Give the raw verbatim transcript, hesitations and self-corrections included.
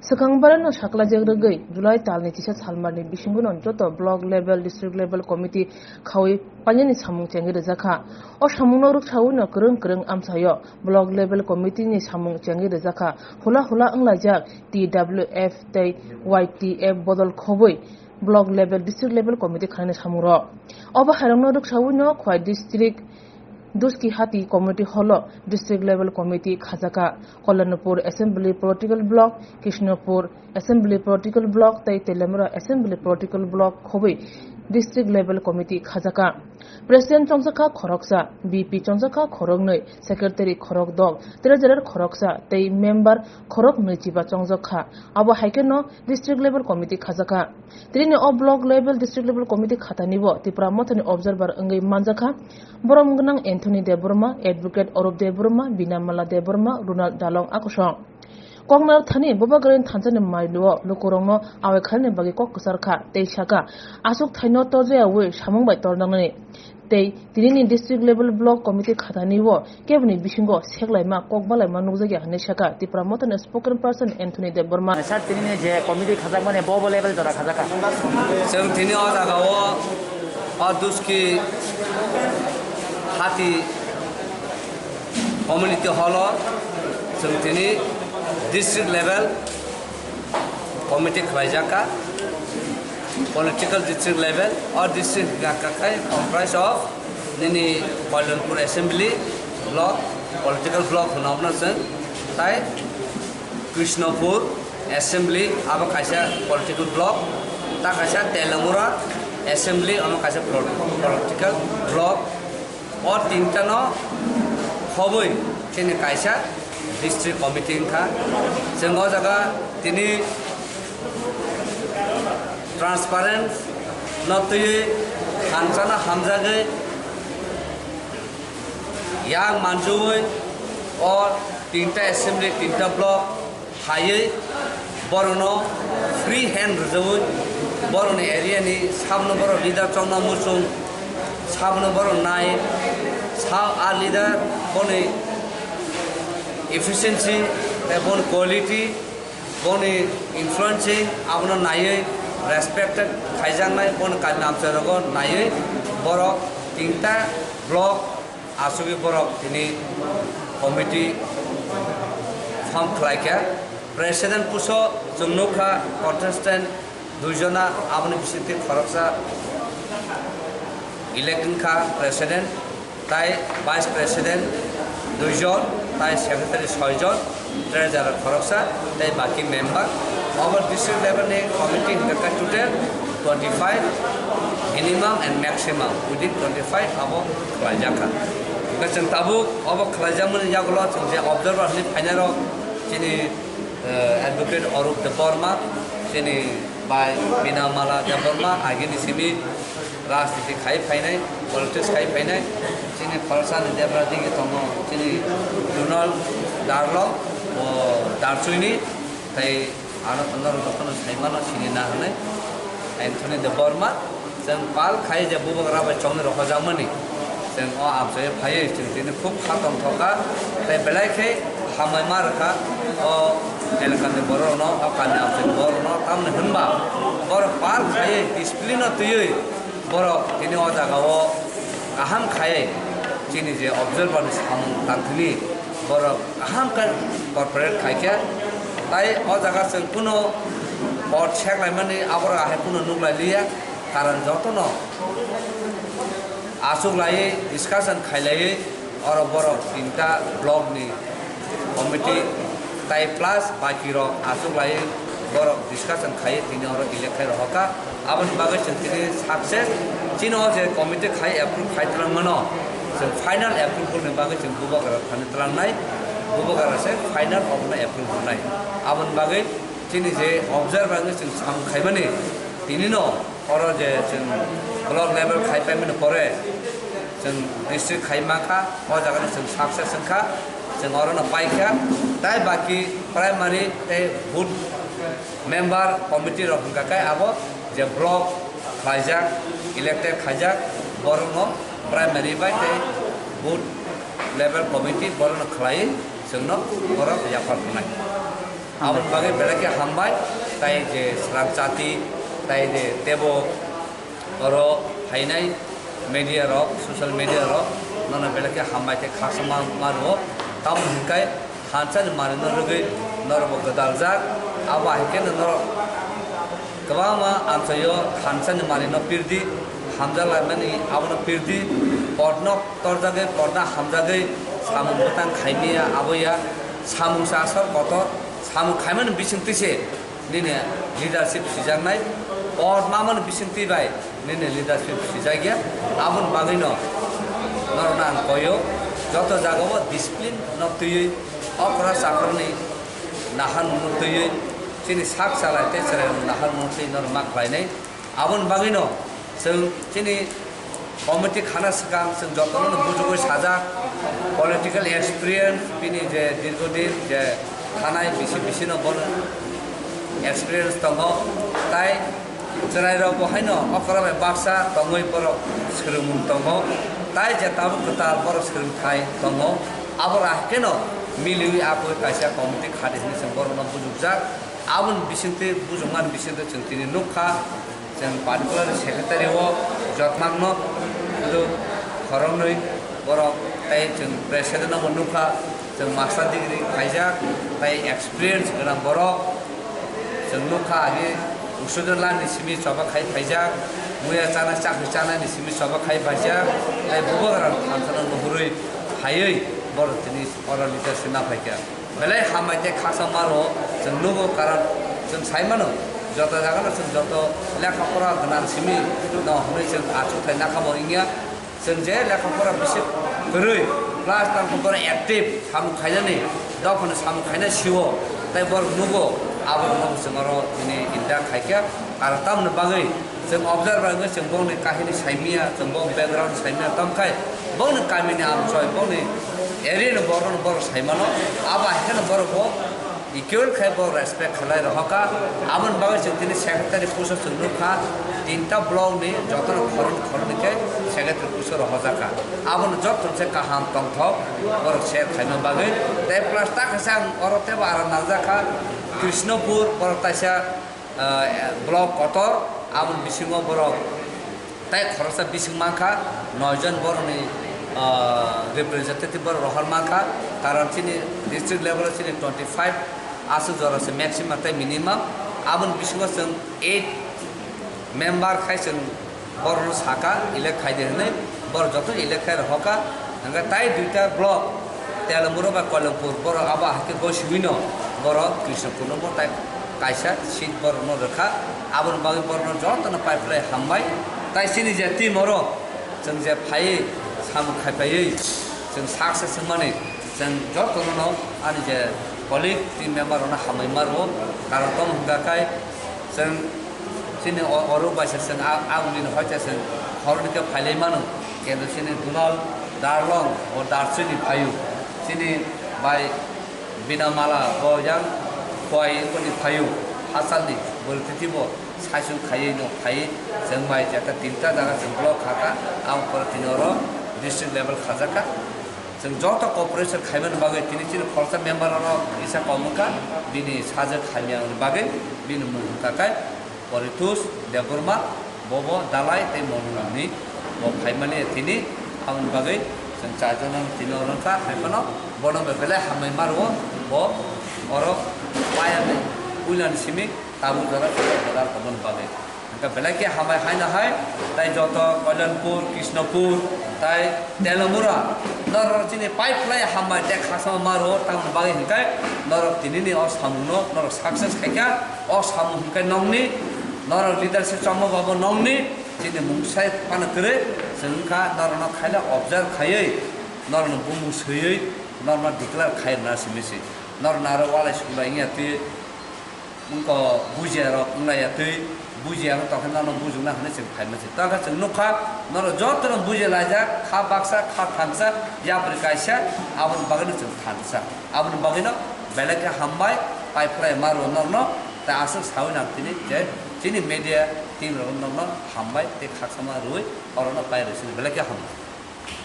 Swkang barano saklajak rwgwi July talni chisa salmarni bisingono joto block level, district level committee khaui painani samung chengwi rwjakha. O samungno rwksaui no kwrwng kwrwng amchaio block level committee ni samung chengwi rwjakha. Hula hula wnglaijak T W F tei Y T F bodol khobwi block level, district level committee khlainai samungrok. Obo hairokno rwksaui no Khwai district Duski Hati Community Hall o district level committee khajaka. Kalyanpur Assembly Political Block, Krishnapur Assembly Political Block tei Telemura Assembly Political Block khobwi district level committee khajaka. President chongjaka khoroksa, V P chongjaka khoroknwi, secretary khorokdok, treasurer khoroksa tei member khoroknwi chiba chongjak kha. Abo hai kheno district level committee khajaka. Tini o block level, district level committee khatani bo Tipra Mothani observer wngwi manjakha. Borom gwnang Anthony Debbarma, Advocate Arup Debbarma, Binamala Debbarma, Ronald Dalong akosong. Koknar thani Bubagrani thansa ni mailu o lukurokno awai khalani bagwi kok kwchar kha tei saka, aswk thaino torjayawi samung bai torjaknani. Tei tinini district level block committee khatani o keboni bisingo seklaima, kok balaima nukjakya hinwi sakha Tipra Mothani spokesperson Anthony Debbarma. Sir, tinini je committee khajakmani bo bo level jora khajakha? Chwng tini o jaga o, o Duski Hati Community Hall o chwng tini district level committee khlaijak kha, political district level, o district hwnkha kha khai comprise of nini Kalyanpur Assembly Block, political block hwno abono chwng, tai Krishnapur Assembly, abo kaisa political block, ta kaisa Telemura Assembly, omo kaisa pol-, political block. O tinta no khobwi chini kaisa district committee wngkha. Chwng o jaga tini transparent no twiwi hamsano hamjagwi yang manjui o tinta assembly, tinta block phaiwi borokno free hand rwjaui borokni area ni sabno borok leader chongna muchung, sabno borok nai, sa a leader boni efficiency tei boni quality, boni influencing abono naiwi respected khaijaknai, boni kami amchairogo naiwi borok tinta block asugwi borok tini committee form khlaikha. President puso chwng nukha, contestant duijona, aboni bisingtwi khoroksa elect wngkha president, tai vice president duijon, tai secretary soijon, treasurer khoroksa, tei baki member. Obo district level ni committee hwnkha khe total twenty five, minimum and maximum within twenty five abo khlaijakha. Hwnkhe chwng tabuk obo khlaijakmani yagulo chwng je observer hinwi phainairok chini, eh, Advocate Arup Debbarma, chini bai Binamala Debbarma, agini simi rajniti khai phainai, politics khai phainai, chini khoroksa ni debra digi tongo, chini Donald Darlo, o Darchuini, tei ano norok jotono saimano sini na hwnwi Anthony Debbarma, chwng pal khai je bubagra bai chongni rohorjakmani, chwng o amchai phaiwi chwng tini khub kha tongthokha, tei belai khe hambai ma rwkha o elakani bororokno, o kami amchaini bororokno, tamni hwnba borok pal khaiwi discipline-o twiwi borok tini o jaga-o kaham khaiwi chini je observer-ni samung tangthini borok kaham khe cooperate khaikha, tai o jaga chwng kuno hor seklaimani aborok ahai kuno nuklailiya, karon jotono achuklaiwi discussion khailaiwi oro borok tinta block ni committee tai plus baki rok achuklaiwi borok discussion khaiwi tini oro elect khai rohorkha. Aboni bagwi chwng tini success, chini o je committee khai approve khai twlang mano, chwng final approval ni bagwi chwng bubagra thani twlangnai, bubagra se final obono approve rwnai. Aboni bagwi chini je observer wngwi chwng samung khaimani, tini no oro je chwng block level khai paimani pore, chwng district khai mankha, o jaga no chwng success wngkha, chwng oro no paikha, tai baki primary tei booth member committee rok hwnkha khe abo je block khlaijak, elected khaijak, borok no primary bai tei booth level committee borok no khlaiwi chwng no borok yapharnai. Aboni bagwi belai khe hambai, tai je swrang chati, tai je tebo oro phainai media rok, social media rok, nono belai khe hambai tei khaksa ma, ma rwo. Tamo hwnkhai thansa ni mari no rwgwi norok bo gwdal jak, abo hai khe norok kwbangma amchaio thansa ni mari no pirdi, hamjak laimani abono pirdi, porno torjagwi, porno hamjagwi samung bwtang khaimaya aboya, samung sa asor kotor, samung khaimani bisingtwi se nini leadership sijaknai, porno mamani bisingtwi bai nini leadership sijakya, aboni bagwino norokno ang koyo, joto jagao discipline no twiwi okra chakrani naharmungno twiwi chini sak chalai tei chwrairokni naharmungno twiwi norok ma khlainai. Aboni bagwino chwng chini committee khana swkang chwng jotono bujugwi sajak, political experience bini je dirgodin je khanai bisi bisino bono experience tongo, tai chwrairokbo haino okra bai baksa tongwi borok swrwngmung tongo, tai je tabuk kwtal borok swrwngthai tongo, abo rakheno miliwi akwui kaisa committee khadi hwnwi chwng borokno bujukjak. Aboni bisingtwi bujukmani bisingtwi chwng tini nukha, chwng particular secretary o jotmangno sudu khoroknwi borok tei chwng president no bo nukha, chwng master degree khaijak tei experience gwnang borok. Chwng nukha agi usudon lani simi choba khai phaijak, muya chana chakri chanani simi choba khai phaijak, tei bubagrang thamsano nuhurwi phaiwi borok tini oro leadership na phaikha. Belai hambai tei khaksa maro chwng nugo, karon chwng sai mano, joto jagano chwng joto lekha pora gwnang simi no hwnwi chwng achukthai nakha bo wngya. Chwng je lekha pora bisi kwrwi, plus tamo borok active samung khainani, dophano samung khaina sio, tei borok nugo, aborokno chwng oro tini interact khaikha. Karon tamoni bagwi chwng observer wngwi chwng bongni kahini saimanya, chwng bong background saimanya, tamkhai bongni kamini amchoi, bongni area ni borokno borok saimano, abo hai kheno borok bo equal khai bo respect khlai rohorkha. Aboni bagwi chwng tini secretary puso chwng nukha, tinta block ni jotono khoroknwi khoroknwi khe secretary puso rohorjakha. Abono joto se kaham tongthok borok share khaima bagwi. Tei plus ta khe ang oro tebo aram nangjakha Krishnapur, borok taisa ah, block kotor, aboni bisingo borok tai khoroksa bising mankha, noi jon borokni, ah, representative borok rohor mankha, karon chini district level o chini twenty five aswk jora se maximum tei minimum, aboni bisingo chwng eight member khai chwng borokno saka elect khaidi hwnwi, borok joto elect khai rohorkha, hwnkhe tai duita block Telamura bai Koilampur borok abo hai khe gosiwino borok Krishnapurno bo tai kaisa seat borokno rwkha, aboni bagwi borokno jotono pai phlai hambai. Tai chini je team oro chwng je phaiwi samung khai phaiwi chwng success wngmani chwng jotono ani je colleague team member rokno hambai ma rwo, karon tamo hwnka khai chwng chini o-, oro baisa chwng a-, agulini hoite chwng horoni khe phailai mano, kendo chini Dunal Darlong bo Darchini phaio, chini bai Binamala bo yang Khowai boni phaio, hachalni bwrwi titi bo saichung khaiwi no phaiwi chwng bai jeta tinta jaga chwng block khaka, aboni pore tini oro district level khajaka. Chwng joto cooperation khaimani bagwi tini chini khoroksa member oro kisa kom wngkha, bini sajwk hamyani bagwi bini mung hwnka khe Poritus Debbarma, bobo Dalai tei Monuni bo phaimani tini, aboni bagwi chwng charjona tini oro wngkha, hai phano bono belai hambai ma rwo, bo oro payani puilani simi tabuk jora kwtal kwtal tongmani bagwi. Hwnkhe belai khe hambai haino hai, tai joto Kalyanpur, Krishnapur, tai Telamura, norok chini pai phlai hambai tei khasama ma rwo, tamoni bagwi hwnkhe norok tinini o samungno norok success khaikha, o samung hwnkhe nongni, norok leadership chongma babo nongni, chini mung sai phano kwrwi, chwng wngkha norokno khaila observe khaiwi, norokno bumung swiwi, norokno declare khai rwna simi se, norokno aro walai suklai wngya twi. Wngkha bujiya rok wnglaiya twi, bujiya wng tongkha nono bujukna hwnwi chwng phaima se. Tongkha chwng nukha, norok jotono bujiya laijak, kha baksa, kha thansa, yapri kaisa, aboni bagwino chwng thansa. Aboni bagwino belai khe hambai, pai phlai ma rwo norno, tei aswk saui nang tini je chini media team rok norno hambai tei khakchangma rwui orono pai rw sini belai khe hambai.